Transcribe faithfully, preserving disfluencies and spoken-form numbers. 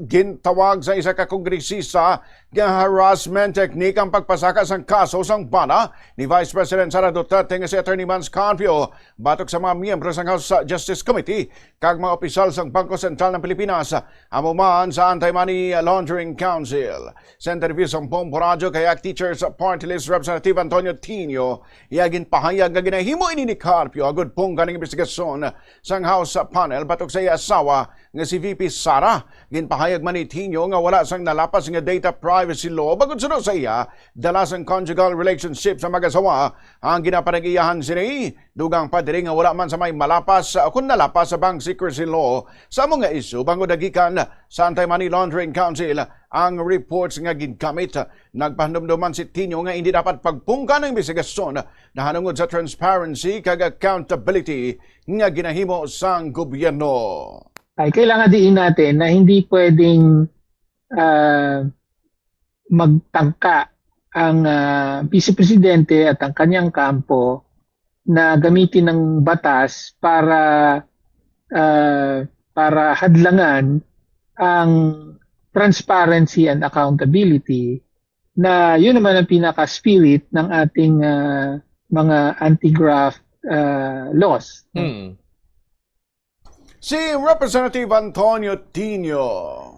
Gintawag sa isa ka kongresista nga harassment technique ang pagpasaka sang kaso sang bana ni Vice President Sara Duterte nga si Attorney Mans Carpio batok sa mga miyembro sang House Justice Committee kag mga opisyal sang Bangko Sentral ng Pilipinas, amo man sa Anti-Money Laundering Council. Sa interview sang Bombo Radyo kay Act Teachers Party List Representative Antonio Tinio, iya ginpahayag nga ginahimo ini ni Carpio agud punggan ang investigasyon sang House panel batok sa iya asawa nga si V P Sara. Ginpahayag man ni Tinio nga wala sang nalapas nga data privacy law bangod suno sa iya, dala sang conjugal relationship sa mag-asawa ang ginapanag-iyahan sini. Dugang pa diri nga wala man sa may malapas, uh, kun nalapas sa bank secrecy law sa amo nga isyu bangod nagikan sa Anti-Money Laundering Council ang reports nga gingamit. Nagpahandumdom man si Tinio nga hindi dapat pagpungka ang investigasyon nahanungod sa transparency kag accountability nga ginahimo sang gobyerno. Ay kailangan diin natin na hindi pwedeng ah, magtangka ang ah, Vice Presidente at ang kanyang kampo na gamitin ng batas para ah, para hadlangan ang transparency and accountability, na yun naman ang pinaka-spirit ng ating ah, mga anti-graft ah, laws. Hmm. Si Representative Antonio Tinio.